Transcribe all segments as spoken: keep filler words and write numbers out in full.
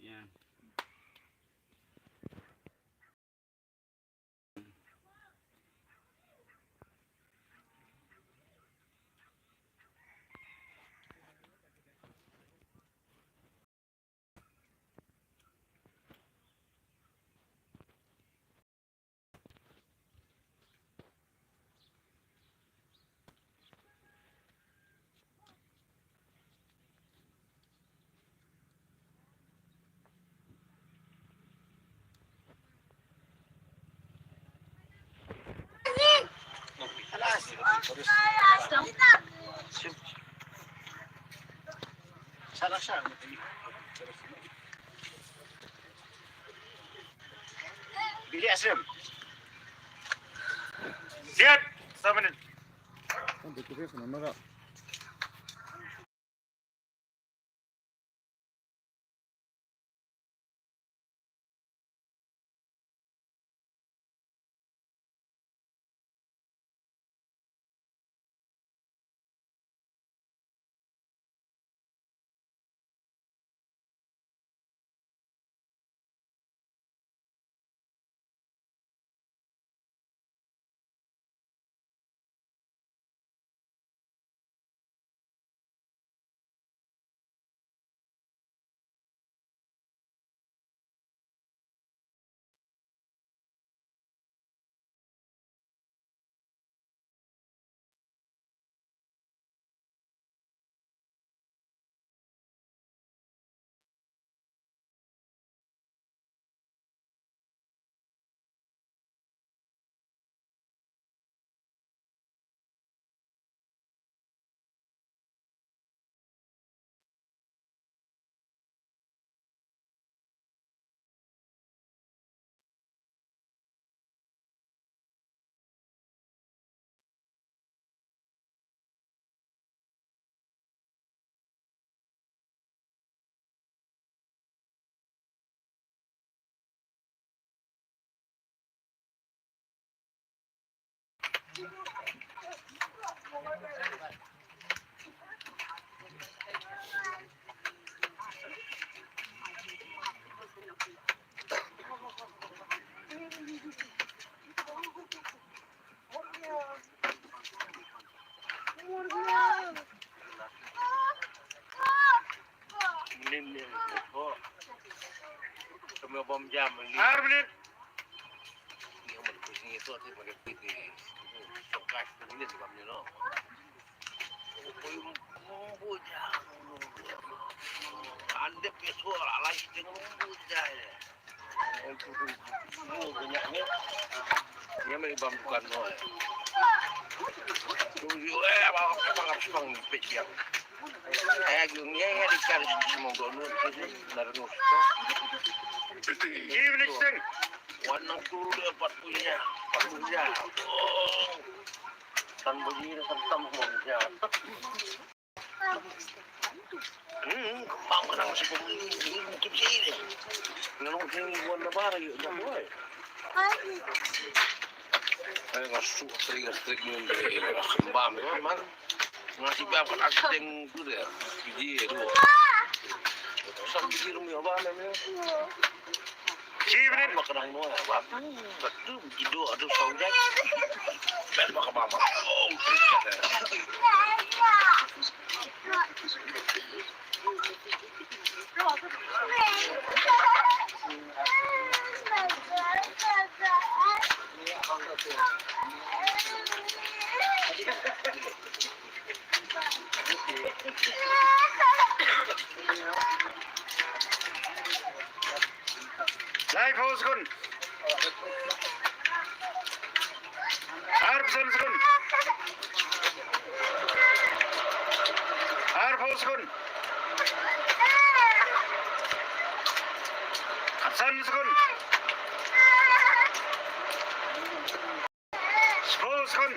Yeah. Bili asem. Siap, semenit. Ar minit. Ande peso alai siteng buja ya. Yamai bam dukan no. Tuju eh bang bang bang peciang. Eh gung ya ya di kar semua dono. Narno. Evening sing. Wan nang turu de pat punya, pat punya. Tan bagi ni tan tam punya. Hmm, bang nang si pun tu si ni. Nang sini wan na bara yuk na boy. Ay, ngasuk, trik, trik ni, bam, man. Nasi bab kan asdeng tu dia. Biji tu. Sam biji rumi apa namanya? Sibrit. Makan no, bab. Batu biji do adu saujak. Bel makan mama. Oh, Lai phos kun. Ar pwsal sukun. Ar pho sukun. San sukun. Spo sukun.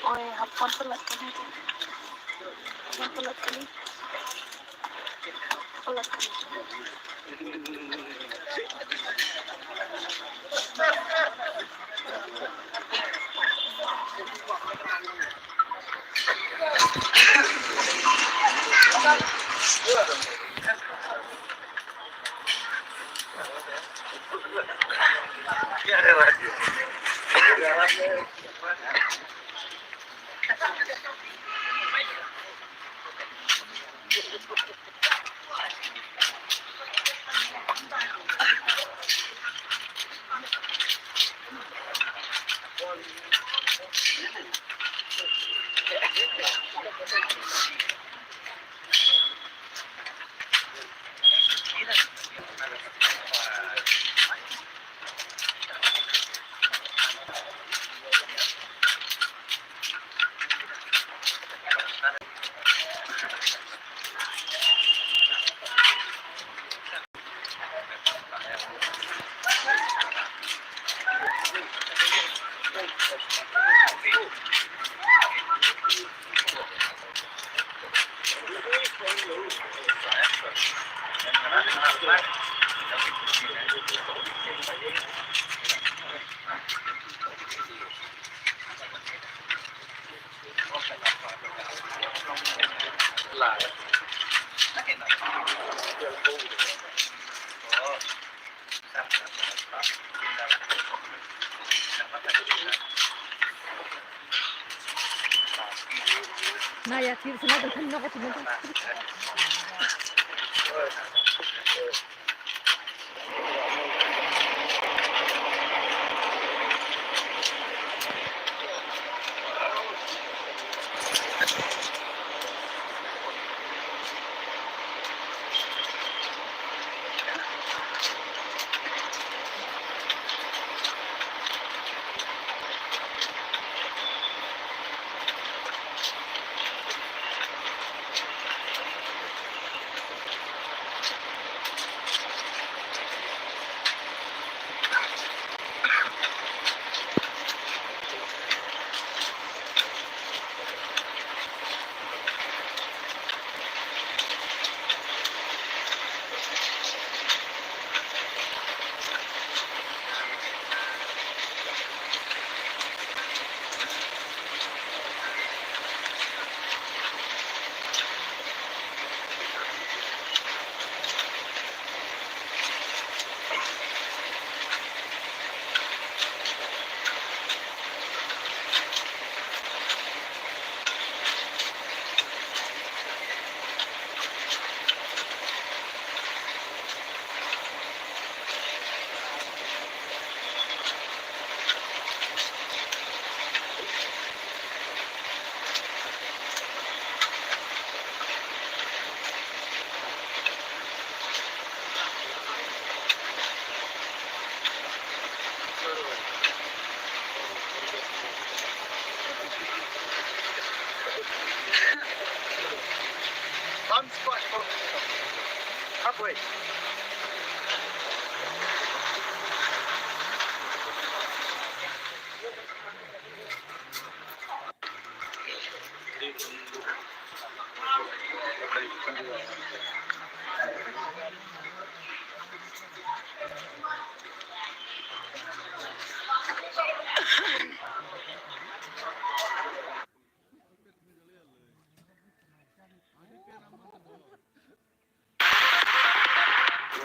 Oi, happan pelak kali. Happan pelak kali. Pelak kali. Naya, tir sana dong, kan nogo tir sana.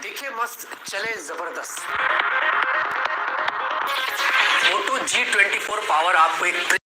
देखे मस्त, चले जबरदस्त। Moto G twenty four power आपको एक